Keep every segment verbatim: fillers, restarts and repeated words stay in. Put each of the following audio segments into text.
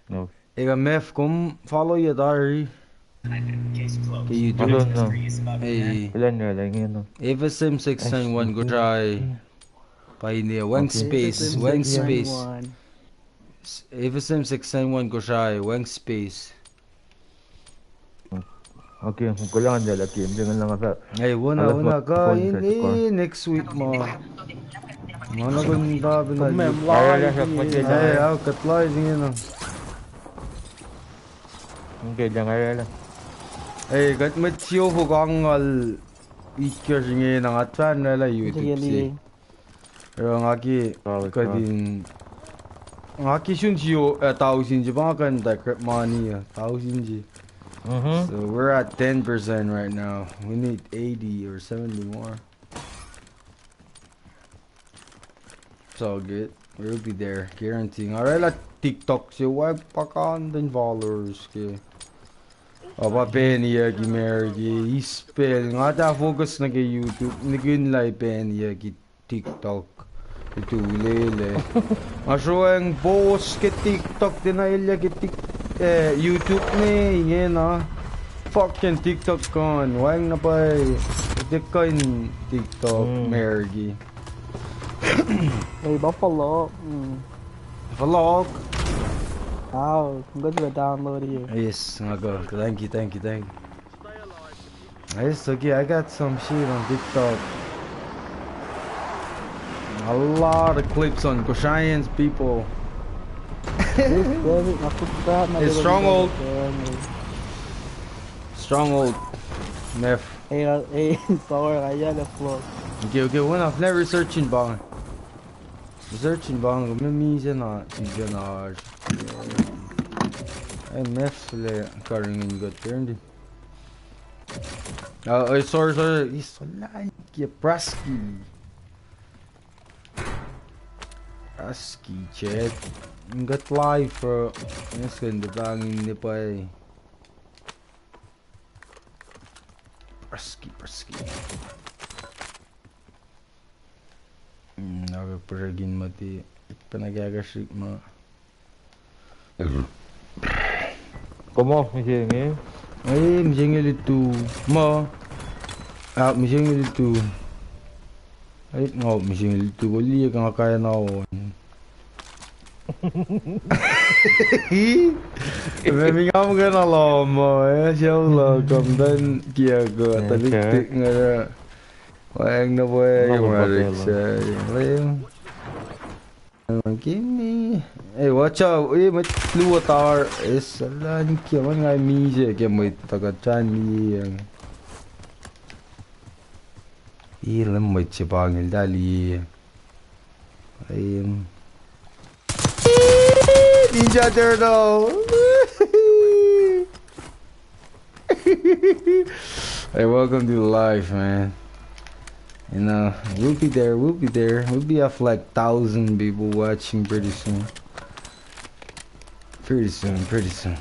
No. Ega Mef, kom follow yac tari? Ke YouTube. Aso no. Ei. Elan ne lengeno. F S M six nine one Kosrae. Pioneer, wacng space, wacng space. F S M six nine one Kosrae, wacng space. Okay, kulang dia lagi, jangan lang apa. Ei, wona, wona, ka in, in next week ma. Mana kun da bin na. Mem, la. Ei, au, kat lai singena. Okay, jangan lah. Ei, kat met sio fo kangal. Ikyo singena, nga tran la YouTube si. Pero nga ke, kuh in, nga ke sun sio, uh, thousand si pa nga kuh in direct money, uh, thousand si. So we're at ten percent right now. We need eighty or seventy more. It's all good. We'll be there, guarantee. Nga oraclah TikTok se wacng pa kantwen followers ke. Opa peni ya ki mer ki ispel. Nga ta focus nuh ke YouTube. Nikihn lah peni ya ki TikTok. Itu lele. Nga sruweng post ke TikTok, tena elyah ke Tik-, eh, YouTube ne, ingena. Fucking TikTok kan, wacng na pa, eh, kuh in TikTok, Mergi. Hey, Buffalo. Vlog. Oh, I'm going to download here. Yes, nga go. Thank you, thank you, thank you. Yes, okay, I got some shit on TikTok. A lot of clips on Kosraeans people. Hey, Stronghold. Stronghold. Mef. Hey, uh, hey, sorry, I had a flow. Okay, okay, when I've never searching bang. Searching bang, me mi sena, si sena. Hey, Mef le, karing in got turned. Uh, uh, sorry, sorry. Isolan ke Praski. Praski, chat. Got live, bro. Yes, kan de bang in de pai. Praski, Praski. Mm, aga pregin mati. Pena kaka shik ma. Komo, misi inge? Ai, misi inge litu. Ma. Ah, misi inge litu. Ai, ngo, misi inge litu. Koli ka nga kain na on. Memi ngam kena lama, eh, siau la, kam dan kia ko, talik tik nga. Wang na boy, yung marik sa, yung. Give me. Hey, watch out. Eh, mat luo tar. Eh, salan kia man ngai mi se ke mat taka chan ni yang. Eh, lem mat se pangil dali. Em. Ninja Turtle. Hey, welcome to the live, man. You know, we'll be there, we'll be there. We'll be up like thousand people watching pretty soon. Pretty soon, pretty soon.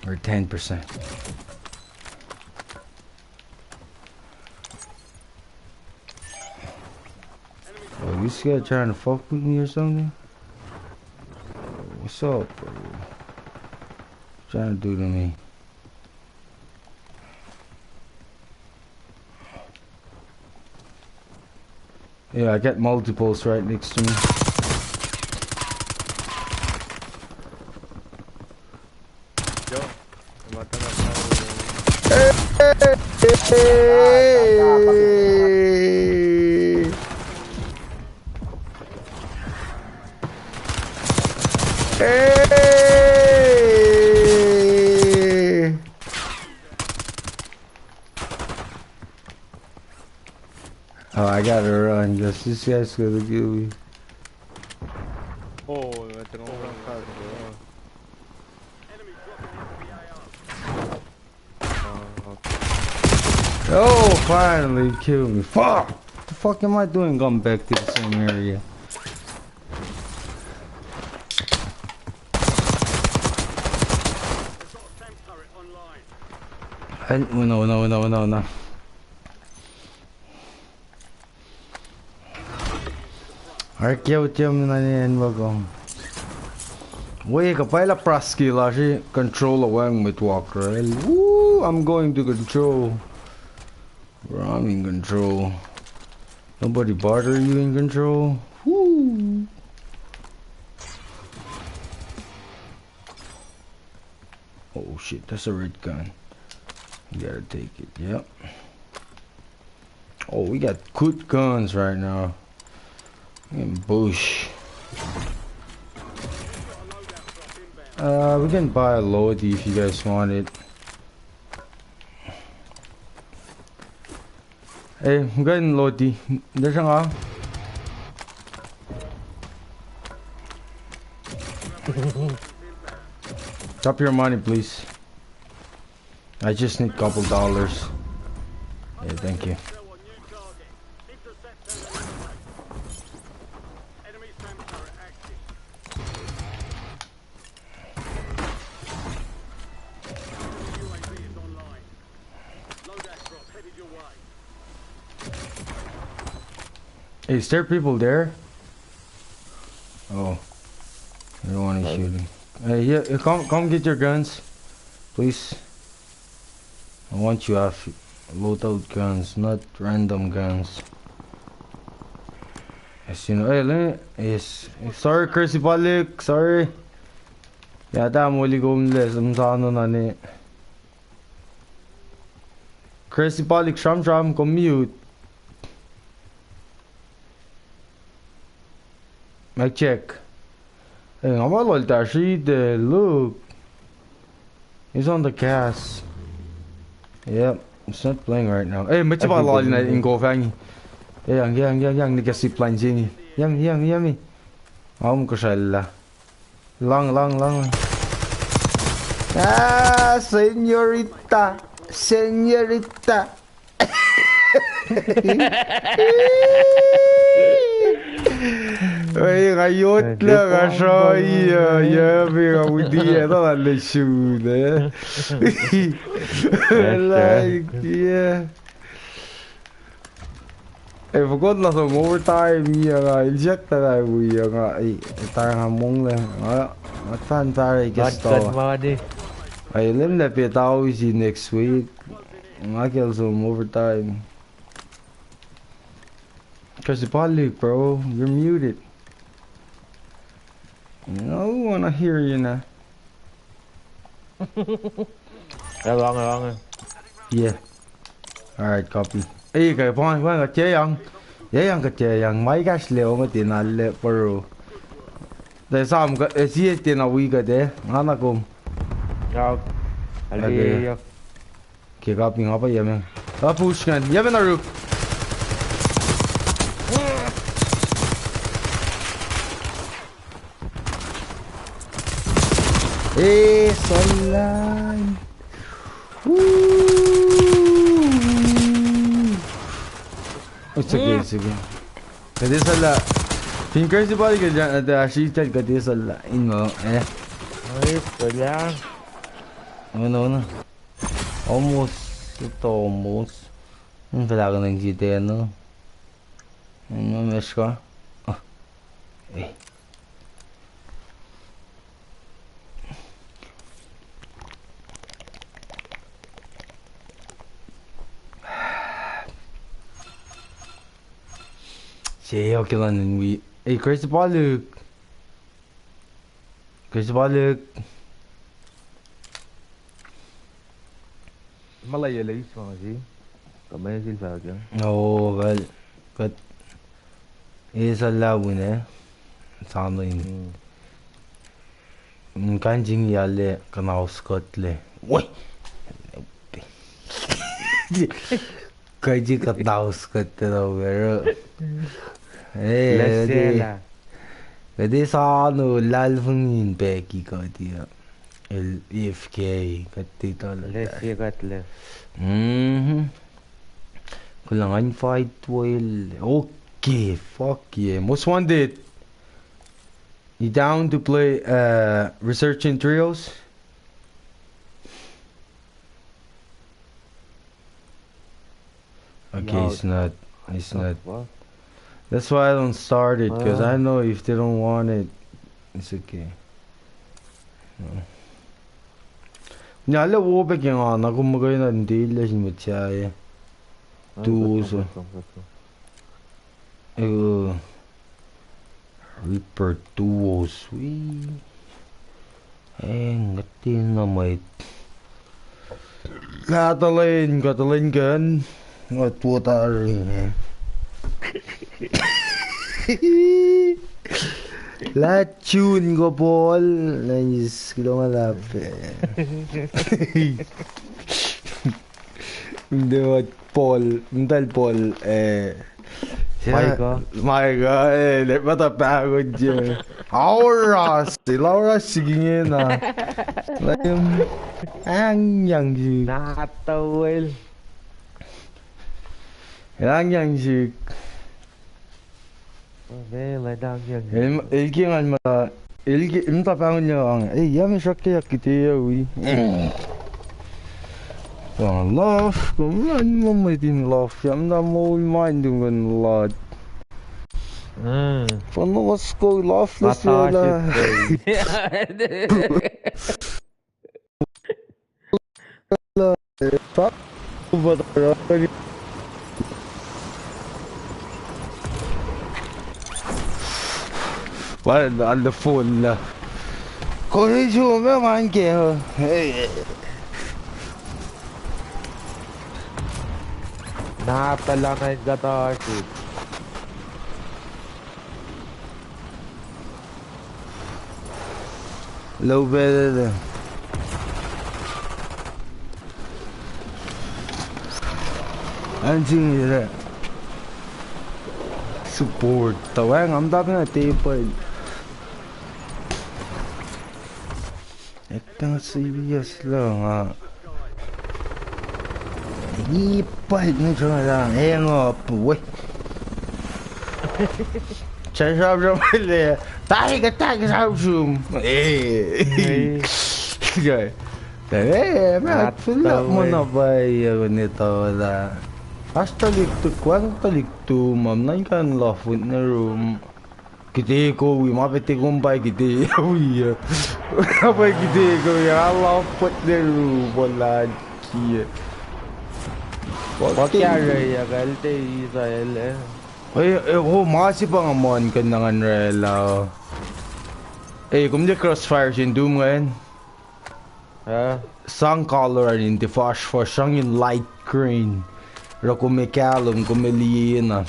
Or ten percent. Oh, this guy trying to fuck with me or something? What's up, bro? Trying to do to me? Yeah, I got multiples right next to me. Yo, mata na sa. Hey! Hey! Oh, I gotta run, 'cause this guy's gonna kill me. Oh, I think I'm gonna pass it. Oh, finally kill me. Fuck! The fuck am I doing? Come back to the same area. And, oh, no, no, no, no, no. Arke utem na ne en wakom. Weh, kapwaclah praski lasr, control a wacngihn mwet Walker. Woo, I'm going to control. Bro, I'm in control. Nobody bother you in control. Woo. Oh shit, that's a red gun. You gotta take it, yep. Oh, we got good guns right now. And bush. Uh, we can buy a Lodi if you guys want it. Hey, I'm getting Lodi. There's a Drop your money, please. I just need a couple dollars. Yeah, thank you. Hey, is there people there? Oh, I don't want to shoot him. Hey, yeah, uh, come, come get your guns, please. I want you to have loadout guns, not random guns. As you know, hey, let me, yes. Sorry, Crazy Palik, sorry. Yeah, damn, Willy Gomez, I'm down on it. Crazy Palik, sham sham, kom mute. Mic check. Hey, nga ma lol ta shi te, look. He's on the gas. Yep, he's not playing right now. Hey, mwet se pa lal na in go fangi. Hey, yang, yang, yang, yang, ni kasi plan sini. Yummy, yummy, yummy. Aum ko salla. Lang, lang, lang, lang. Ah, señorita. Señorita. Oi, nga yot lah, nga sroi, uh, yeah, me nga witi, eh, ta lah lesun, eh. Like, yeah. Eh, forgot lah som overtime, yeah, nga, ilsek ta lah, we, yeah, nga, eh, ta nga mong lah, nga, nga tan pare God, God, kesta. Mani. Eh, lem lah pe tau isi next week. Nga kacl som overtime. Crazy Palik, bro, you're muted. No one wanna hear you now. Eh, wrong, wrong. Yeah. Alright, copy. Eh, ka pon, pon, ka tiang. Ya yang ka tiang. Mai kas le ong tin alle paru. Te sam ka, eh, si este na wi ka te. Nga na kom. Ya. Okay. Ale ya. Ke kap ni nga pa yamen. Ah, push ngan. Yamen na ruk. Eh, salan. Woo. It's okay, it's okay. Kati sala. Fin Crazy Palik ke, eh, eh, ashi tal kati sala. Ino, eh. Ay, pala. Ano, ano. Almost. Ito almost. Ang kailangan ng G T A, no? Ano, mesh ka? Ah. Eh. Siya, okay lang, we, eh, Crazy Palik. Crazy Palik. Malay ele is manga si. Kamay sil fahk ya. Oh, well, but is a lawin, eh? Sound in. Hmm. Kan jing yale kanaus kotle. Woi. Kaji kanaus kotle na wero. Eh, kati sanu lalfungin peki kati. El F K kati tala. Lesi kotle. Mhm. Kulang invite well. Okay, fuck yeah. Most wanted. You down to play, uh, Resurgent Trios? Okay, no, it's not. It's not. That's why I don't start it, 'cause I know if they don't want it, it's okay. Nyalah wo pac ke nga na kom muhkwena in tilac sin mwet sahyac. Tuos. Reaper tuos wi. Eng, kuhtin na mwet. Lah tuhlihk, kuh tuhlihk kuh in. Nga tuh tari. Lah June ko Paul. Nice, kuloh ma luhlahp. Nde wat Paul, ntal Paul, eh. Maika. Maika, eh, let mata pago je. Auras, el auras sigingena. Laim, ang yang sik. Nahtuhl. Ang yang sik. Okay, lah dang yang. El, el ke ngan ma, el ke, el ta pangun ya ang. Eh, ya me srak ke yak kite ya wi. Ang love, kom na ni ma ma tin love. Ya mna mo wi mind dung kan lot. Hmm. Fun was go love less Mata wala. Shit, Well, on the phone na. Kore su me man ke. Hey. Na pala na in gata shit. Low bed. Anjing ira. Support. Tawang am dapin a table. Ektang serious lang ah. Ipal na jong lang hang up weh. Chasam jam le. Tari ka tak sasum. Eh. Jai. Tari me atfula mona bai ya neta la. Astalik tu kwang talik tu mam nan kan love with the room. Kite ko wi ma pete kom pai kite wi. Pai kite ko wi ala put ne ru bola ki. Pakare ya kalte Israel eh. Eh, eh, oh, ma si pa nga mon kan nangan rela. Eh, kom de crossfire sin Doom ngayon. Sang color an in tifosh fosh sang in light green. Ra kom e kalum kom e liye na.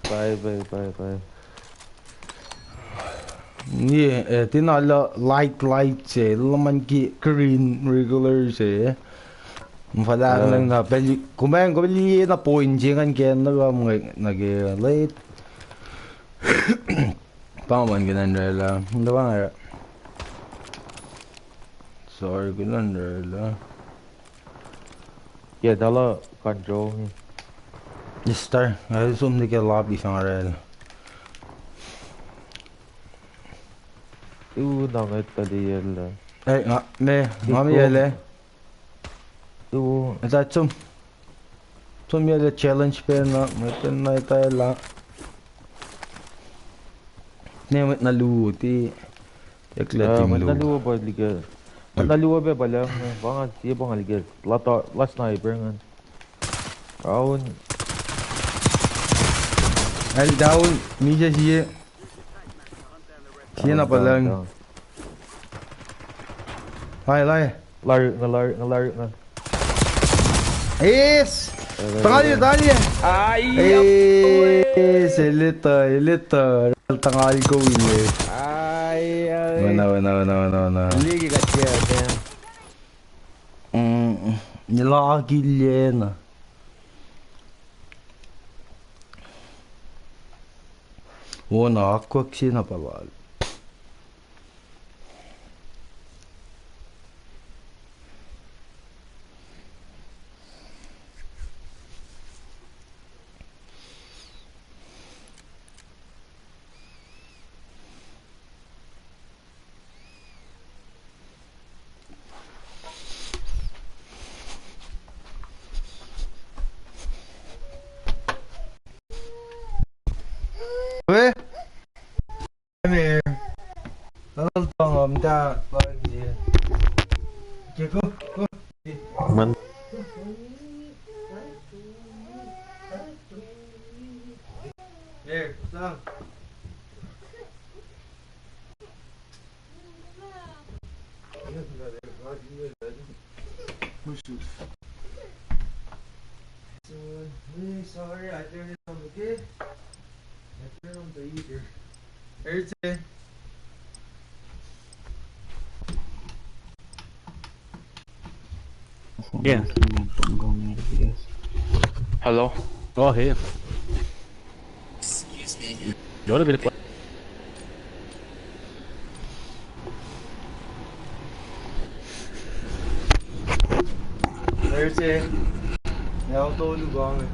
Bye, bye, bye, bye. Ni, eh, tina la light, light se, laman ki green regular se. Mfala lang na peli, kumen ko peli na point je ngan ken na ram ngai na ke late. Pangaman ke nan rela. Nda bang ara. Sorry, ke nan rela. Yeah, dala control. Yes, star. Nga sum ni ke lobby sang rela. Tu nang et tali yela. Eh, nga, me, nga me yele. Tu. Ita chum. Chum yele challenge pe na, me pen na ita la. Ne met na lu ti. Ekla team met na lu. Lu ba lige. Met na lu ba balang. Banga sie banga lige. Lata, last sniper ngan. Down. Al down. Misa sie. Sie na palang. Lai, lai. Laruk na, laruk na, laruk na. Ace! Tangal ye, tangal ye. Ai, Ace, eleta, eleta. Tangal ko ile. Ai, ai. Mana, mana, mana, mana, mana. Ligi ka tiya, tiya. Mm, nila akil ye na. Wona akwak sie na palal. Ta, pa, yeah. Okay, go, go. Man. Here, down. Sorry, I turned it on, okay? I turned on the heater. Here's it. Yeah. Hello. Oh, hey. Excuse me. You're a bit. There's it. Now, don't go on.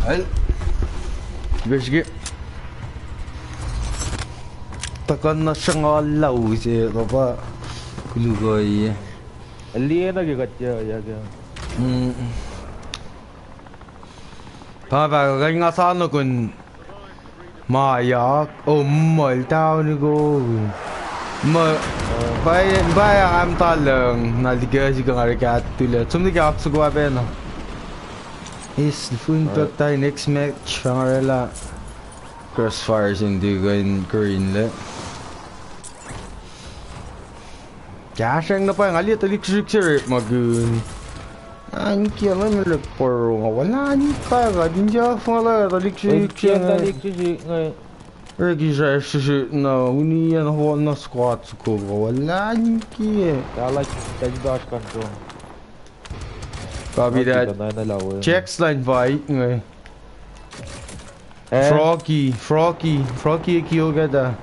Al. Ibe srihke. Tuhkuh na sruhnguhl lah use, papa. Kulukoye. Liye na ke kuht ya, ya ke. Mm. Pa, pa, kuh nga sa nukun ma yak, oh, muh el tauni ko. Muh, pa, pa nga am taluhng, na like sik nga rekattula. Som liki oak soko apena. Is fun tuh tai next match, pa nga rela. Crossfire sin tuh kuh in green le. Kahsreng na pa nga liye tuhlihk srihsrihk se rek ma kun. An kiana me rek poro nga wala an ka ka din ja fala tuhlihk srihsrihk se. Tuhlihk srihsrihk nga. Rek israel srihsrihk na uni an ho na squad soko ka wala an ki. Ka like that you dash control. Copy that. Checks line fight nga. Eh? Froggy, Froggy, Froggy kill kata.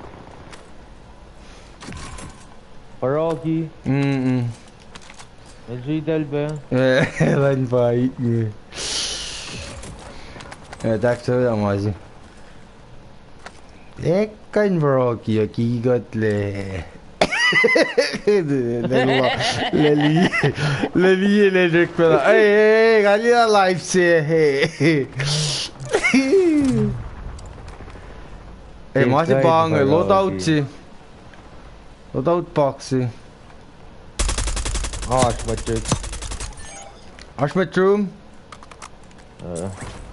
Froggy. Mm-mm. Esi tal pa. Eh, line fight nga. Eh, tak so ya masi. Ekan Froggy, aki got le. Leli, leli, leli, Rick pela. Hey, hey, kali la live se. Hey. Hey, masi bang, loadout se. Loadout box se. Ah, oasr mushroom. Oasr mushroom.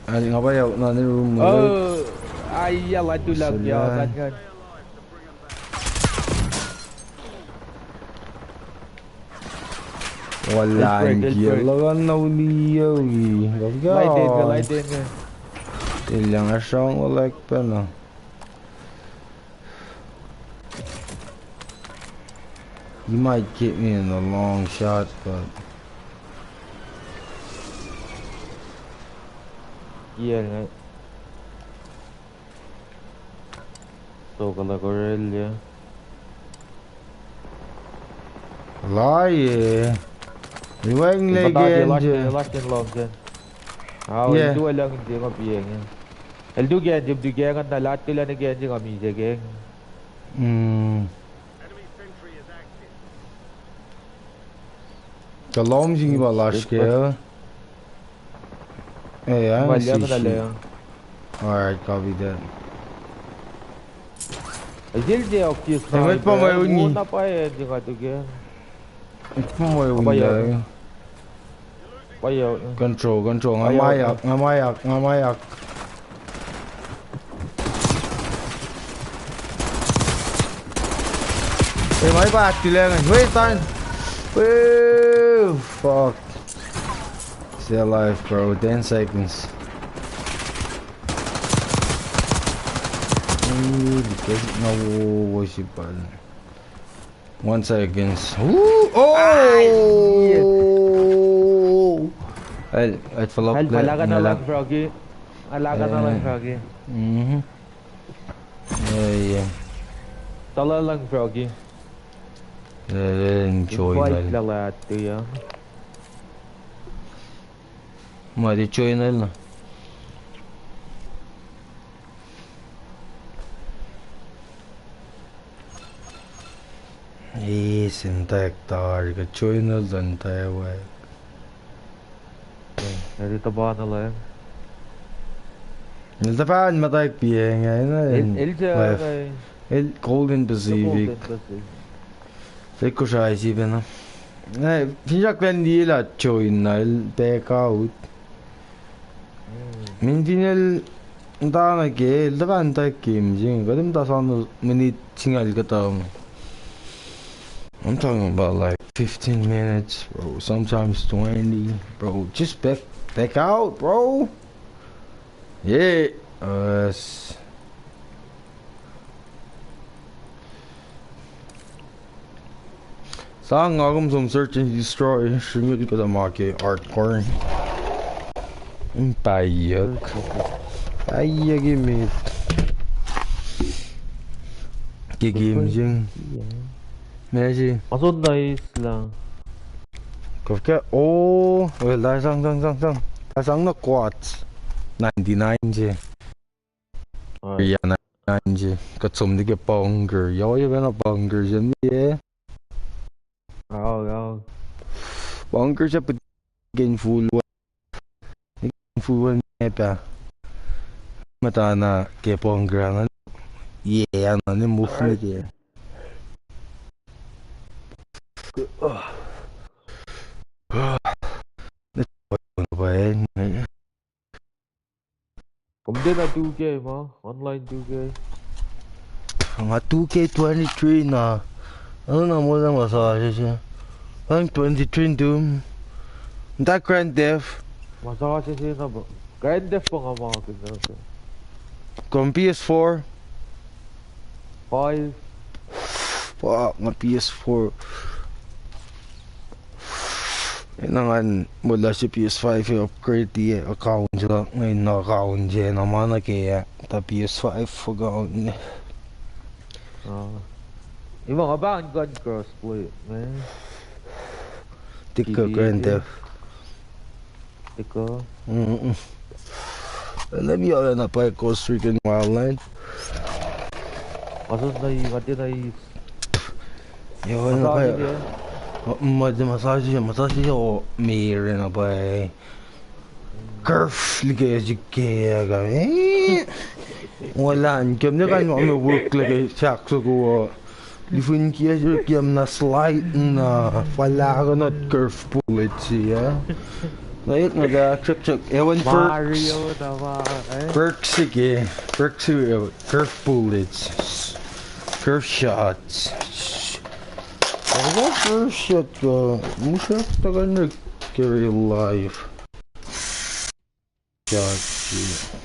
Ani nga pa ya na ni room. Oh, ai ya la tulak ya. Wala inki logan na uni yogi. Light in, light in. Ilyang asrang wala ekpena. You might get me in a long shot, but yeah, nga. So kala korel ya. Laye. Iweng le gen je. Last in long gen. Au, yeah. Eltu elang in je nga pieng. Eltu gen je, tu gen na lat kela ne gen je nga mi je gen. Hmm. Kalom sing iba lasr ke. Eh, I don't see shit. Alright, copy that. Ajil je okis na. Emet pa ma uni. Na pa e je katu ke. Emet pa ma uni. Control, control. Nga mayak, nga mayak, nga mayak. Eh, ma pa aktilengan. Wait, time. Oh, fuck. Stay alive, bro. Ten seconds. Ooh, because no, what you button? One seconds. Ooh, oh! I'll, I'll follow up. I'll follow up. Froggy. I'll follow up, Froggy. Mm-hmm. Yeah, yeah. Tala lang, Froggy. Eh, enjoy. Invite na. Lala to ya. Ma di join na. Eh, sin tak tar, ka join na dan tai wa. Eh, eri taban na lang. El taban ma tak piang, eh, na. El, el ja, eh. El Golden Pacific. Golden Pacific. Te Kosrae sifacna. Eh, finsrak lan liye lah join na, el back out. Mm. Min fin el muhta nuh ke, el tuhfah muhta game se inge, kuht muhta sang minit singucul kuhtuh. I'm talking about, like, fifteen minutes, bro, sometimes twenty, bro. Just back, back out, bro. Yeah. Uh, s- Sang nga kom som search and destroy, srihmil kuhtuh ma ke hardcore. Paiyuck. Paiyuck emet. Ke game sing. Messi. Ason nice lang. Kofke, oh, well, lah sang, sang, sang, sang. Lah sang na quads. Ninety-nine se. Alright. Riana nje. Kuht som nuh ke bunker. Yohk, yohk pacna bunker se inge. Au, au. Bunker se put ke full one. Full one pa. Muhta na ke bunker an. Yeah, an, an move nuh ke. Alright. Kom tiacna two K ma, online two K. Nga two K twenty-three na. Ano na mo na masase siya. Ang twenty-three tu. Nta Grand Theft. Masase siya na ba? Grand Theft pa nga ma akin na. Kom P S four? Five. Fuck, nga P S four. Ena ngan mulah se P S five e upgrade e account se, nga na account se na ma nuh ke, ah, ta P S five account. Ah. Ima nga pa ngan crossplay, man. Tikka Grand Theft. Tikka. Mm-mm. Let me out of my Costa Rican wildland. Aso na i, mati na i. Yo, na pa. Masage, masage, masage, o, mere na pa. Curve, like, as you can, eh? Wala, kem ne kan ma me work like a shak so ko. Lifin kia sir kiam na slide na, fala ka na curve bullet siya. Na ik na da chak chak. Ewan perks. Mario na ba, eh? Perks ke, perks ke, curve bullets. Curve shots. Ewan curve shot ka. Musa takan ke real life. Gotcha.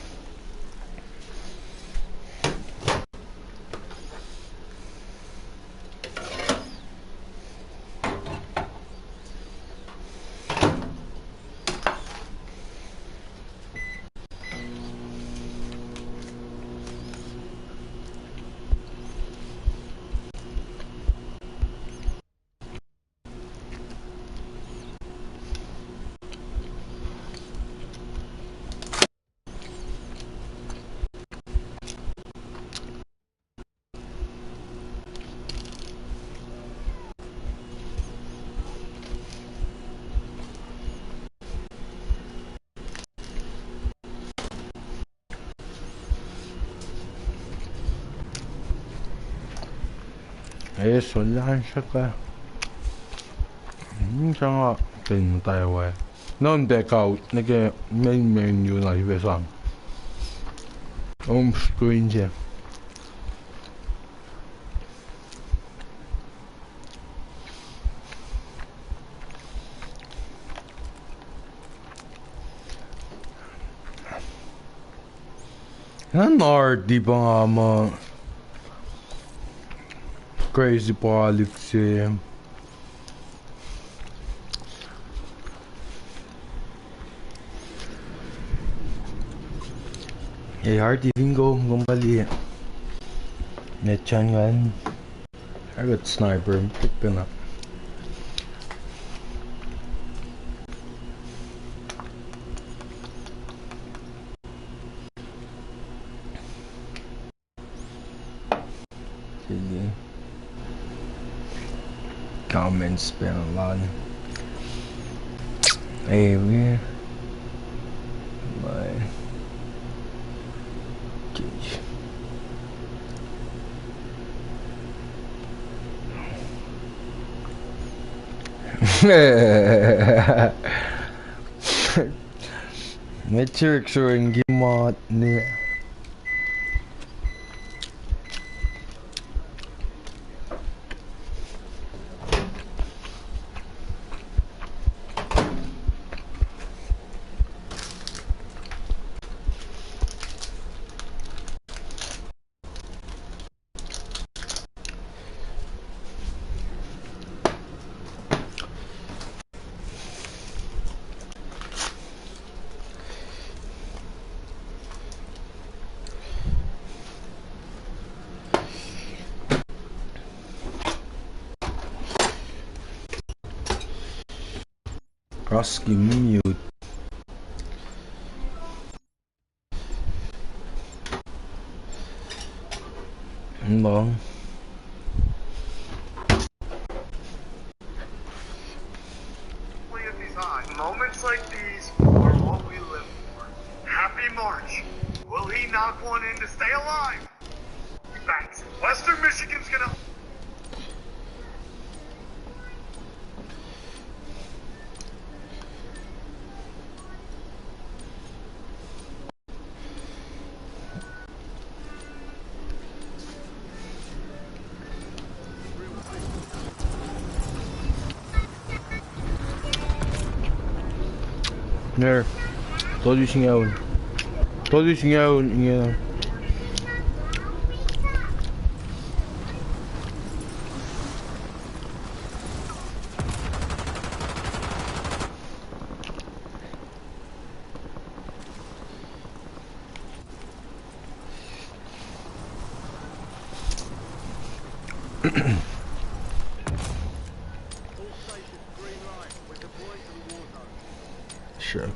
Eis, wala saka. Hmm, sanga tin taiwa. Non back out, neke main menu na iwe sang. Home screen se. An arti pa nga ma crazy palik se. Ei, arti fin kom, kom pali. Met chan ngan. I got sniper, pick pin up. Sige. Comments pa inge lal. Ei, we. Bye. Change. Matrix ring gimot ni. Raskin mute. Long. Moments like these are what we live for. Happy March. Will he knock one in to stay alive? Thanks. Western Michigan's gonna Ner. Tolu singaun. Tolu singaun inge. Sure.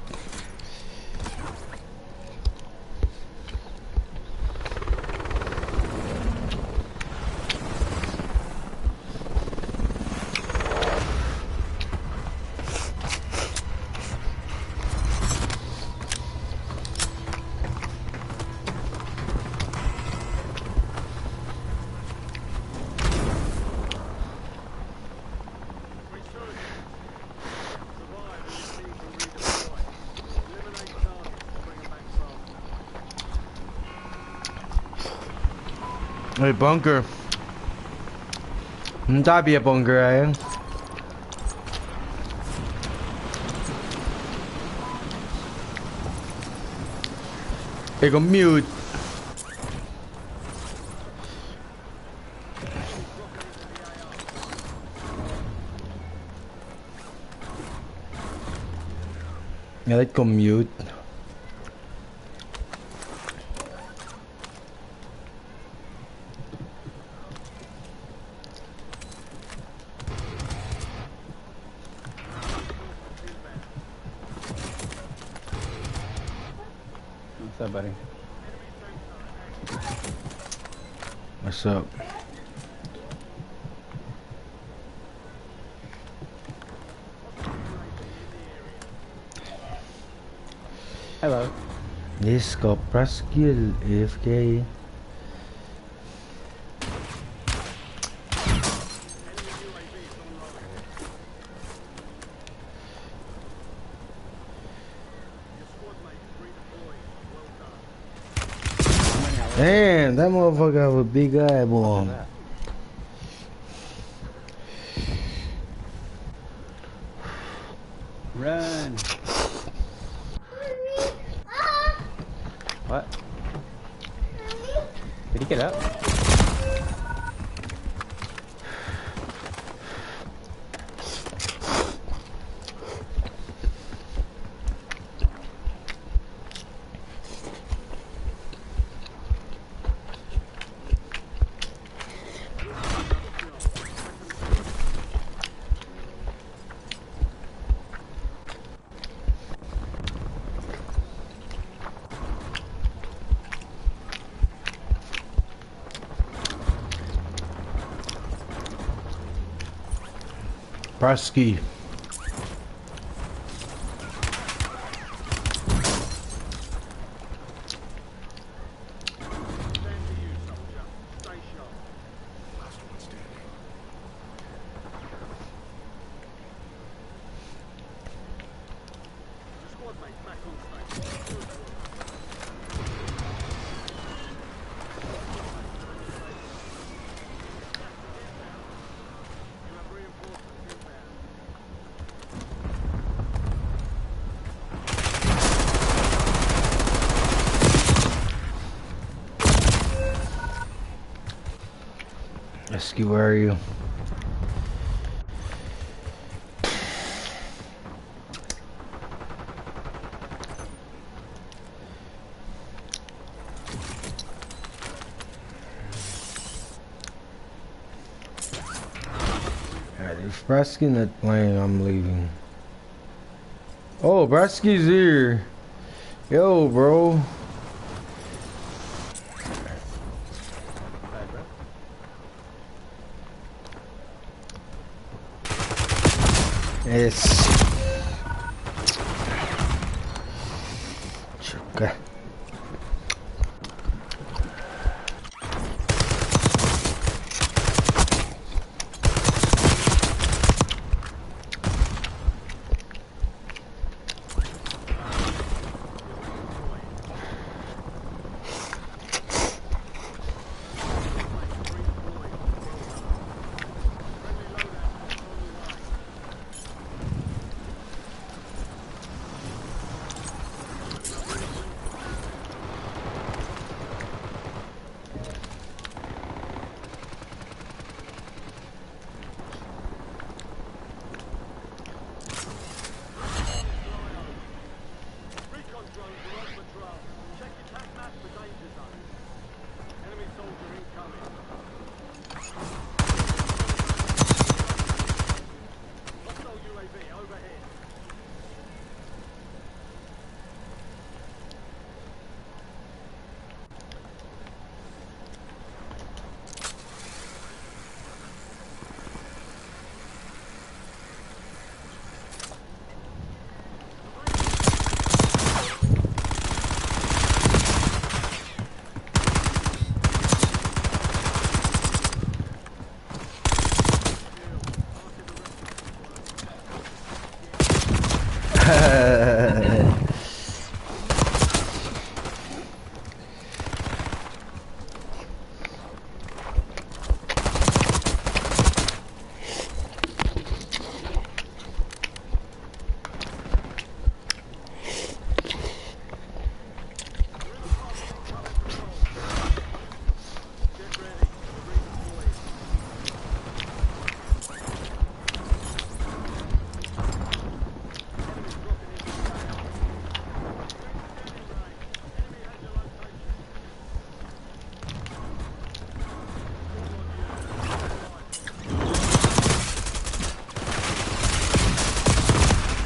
Hey, bunker. Ntabi a bunker, eh? Hey, go mute. Yeah, let's go mute. What's up, buddy? What's up? Hello. Nisko Praskil A F K. Damn, that motherfucker have a big eye, boy. Run. What? Get up. Brasky. Rescue, where are you? Alright, if Brasky not playing, I'm leaving. Oh, Brasky's here. Yo, bro. Yes. Okay. Recon drones are on patrol. Check your tac map for danger zones. Enemy soldier incoming. Hostile U A V overhead.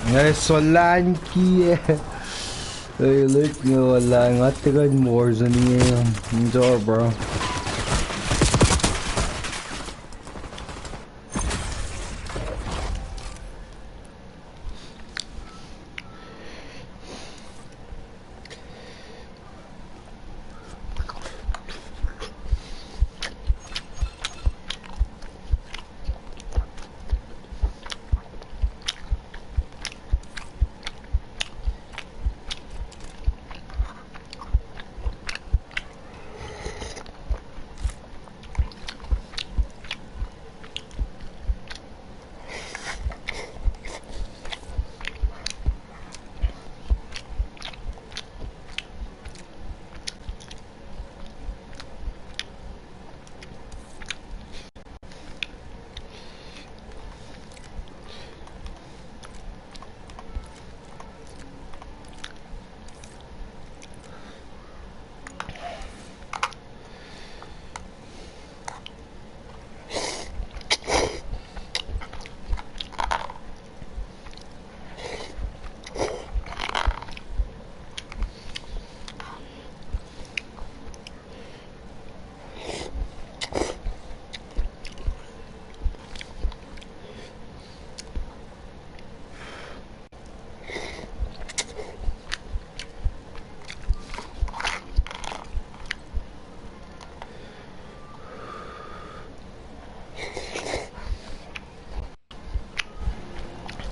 Nga solan ki. Hey, look, nga solan, nga tiac kuh in Warzone inge. Enjoy, bro.